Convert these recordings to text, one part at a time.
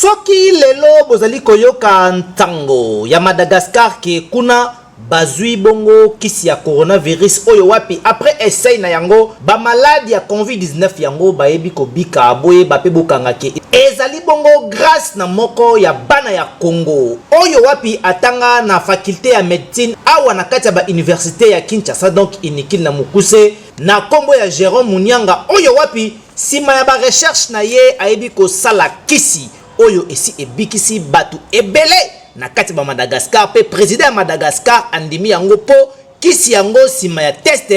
Soki lelo bozali koyoka ntango ya Madagascar ke kuna bazwi bongo kisi ya coronavirus oyo wapi après essai na yango ba malade ya Covid-19 yango bayebi kobika, boyeba pe bokanga ke ezali bongo grace na moko ya bana ya Congo oyo wapi atanga na faculte ya medecine awa na kati ya ba universite ya Kinshasa, donc Unikin na mokuse, na kombo ya Jerome Munianga, oyo wapi sima ya ba recherche na ye ayebi kosala kisi oyo esi ebikisi batu ebele na kati ba Madagascar, pe president ya Madagascar andimi yango po kisi yango sima ya test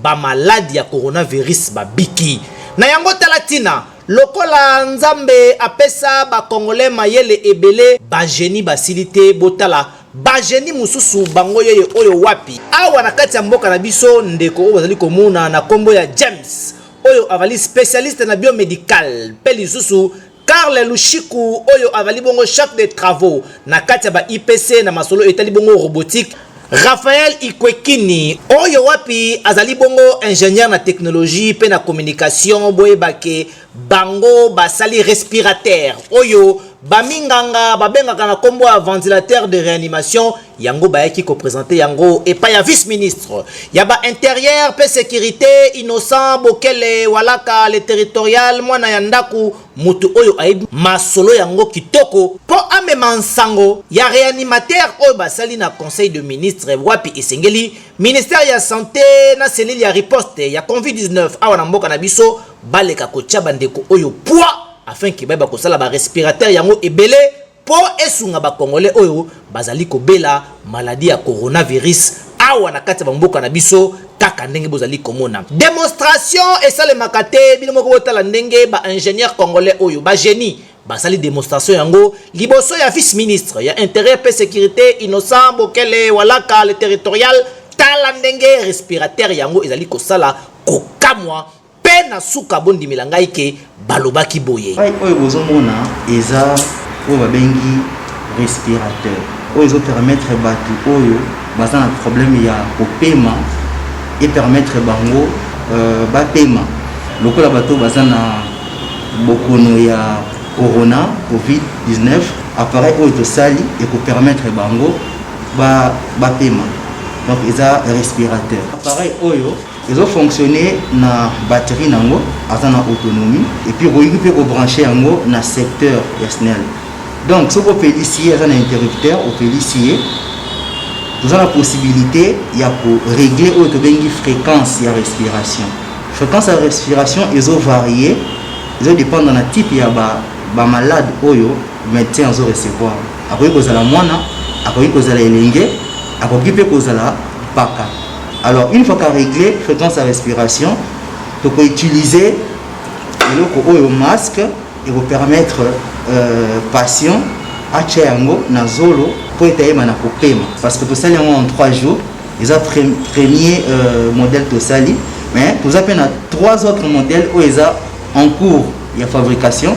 ba malade ya coronavirus babiki na yango. Tala tina lokola Nzambe apesa ba congolais mayele ebele, ba genie basili te. Botala ba genie mosusu bango yeye oyo wapi awa na kati ya mboka na biso, ndeko oyo bazali komona na kombo ya James oyo azali specialiste na biomedical, pe lisusu Karl Lushiku oyo azali bongo chef de travaux na kati ya ba IPC na masolo etali bongo robotique, Raphaël Ikwekini oyo wapi azali bongo ingénieur na technologie pe na communication. Boyeba ke bango basali respirateur oyo baminganga babengaka na kombo ya ventilateur de réanimation. Yango bayaki kopresente yango epai ya vice ministre ya ba intérieur pe sécurité, Innocent Bokele Walaka le territorial, mwana ya ndaku, moto oyo ayebi masolo yango kitoko, mpo amema nsango ya réanimateur oyo basali na conseil de ministre, wapi esengeli ministère ya santé na cellule ya riposte ya Covid-19 awa na mboka na biso baleka kotia bandeko oyo poids afin ke bayeba kosala ba respirateur yango ebele mpo esunga bakongole oyo bazali kobela maladie ya coronavirus awa na kati ya bamboka na biso. Kaka ndenge bozali komona, démonstration esalemaka te. Bino moko botala ndenge ba ingénieur congolais oyo ba génie basali démonstration yango liboso ya vice ministre ya intérieur pe sécurité, Innocent Bokele Walaka le territorial. Tala ndenge respirateur yango ezali kosala kokamwa, mpe na suka bondimela ngai ke balobaki boye. Oyo bozomona eza oyo babengi respirateur, oyo ezopermettre bato oyo baza na problème ya kopema, epermettre bango bapema lokola bato baza na bokono ya corona Covid-19. Appareil oyo tosali ekopermettre bango bapema, donc eza respirateur. Appareil oyo ezofonctionne na batterie nango, aza na autonomie, et puis okoki mpe kobranche yango na secteur ya SNEL. Donc soki opelisi ye, aza na interrupteur, opelisi ye, toza na possibilité ya korégler oyo tobengi fréquence ya respiration. Fréquence ya respiration ezovarie, ezodépendre na type ya bamalade ba oyo médecin azorecevoir. Akoki kozala mwana, akoki kozala elenge, akoki mpe kozala paka. Alors, une fois qu'a réglé fréquence ya respiration, tokoutiliser eloko oyo masque ekopermettre patient atia yango na zolo mpo ete ayeba na kopema, parce que tosali yango en 3 jours. Eza premier modèle tosali, mais toza mpe na trois autres modèles oyo eza en cours ya fabrication.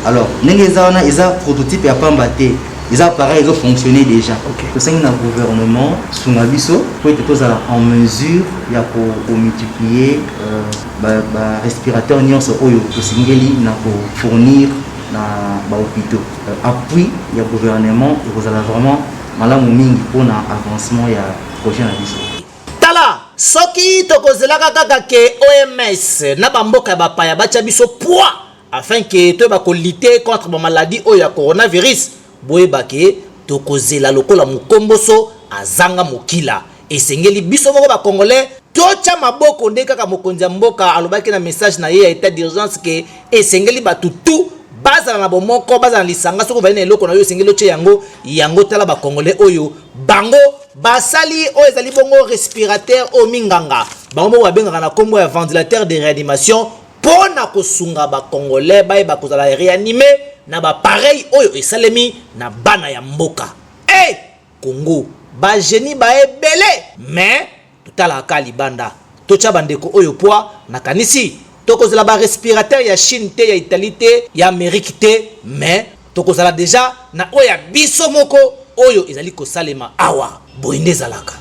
Alors, ndenge eza wana, eza prototype ya pamba te, eza appareil ezofonctionner déjà. Tosengi na gouvernement sunga biso po ete tozala en mesure ya komultiplier barespirateur nyonso oyo tosengeli na kofournir na bahôpitaux. Appui ya gouvernement ekozala vraiment malamu mingi mpona avancement ya projet na biso. Tala, soki tokozelaka kaka ke OMS na bamboka ya bapaya batya biso poids afin ke toyeba kolutter contre bamaladie oyo ya coronavirus, boyeba ke tokozela lokola mokomboso azanga mokila. Esengeli biso moko bacongolais totya maboko nde kaka mokonzi ya mboka alobaki na message na ye ya état d'urgence ke esengeli bato tu bazala na bomoko, bazala na lisanga. Soki ozali na eloko na yo, esengeli otye yango yango. Tala bacongolais oyo bango basali oyo ezali bongo respirateur oyo minganga bango moko babengaka na nkombo ya ventilateur de réanimation, mpo na kosunga bacongolais bayeba kozala réanimé na bapareil oyo esalemi na bana ya mboka. E Congo, bagenie baebele, mais totalaka libanda. Totya bandeko oyo poids. Nakanisi tokozala barespirateur ya Chine te, ya Italie te, ya Amérique te, mais tokozala déjà na oyo ya biso moko oyo ezali kosalema awa. Boye nde ezalaka.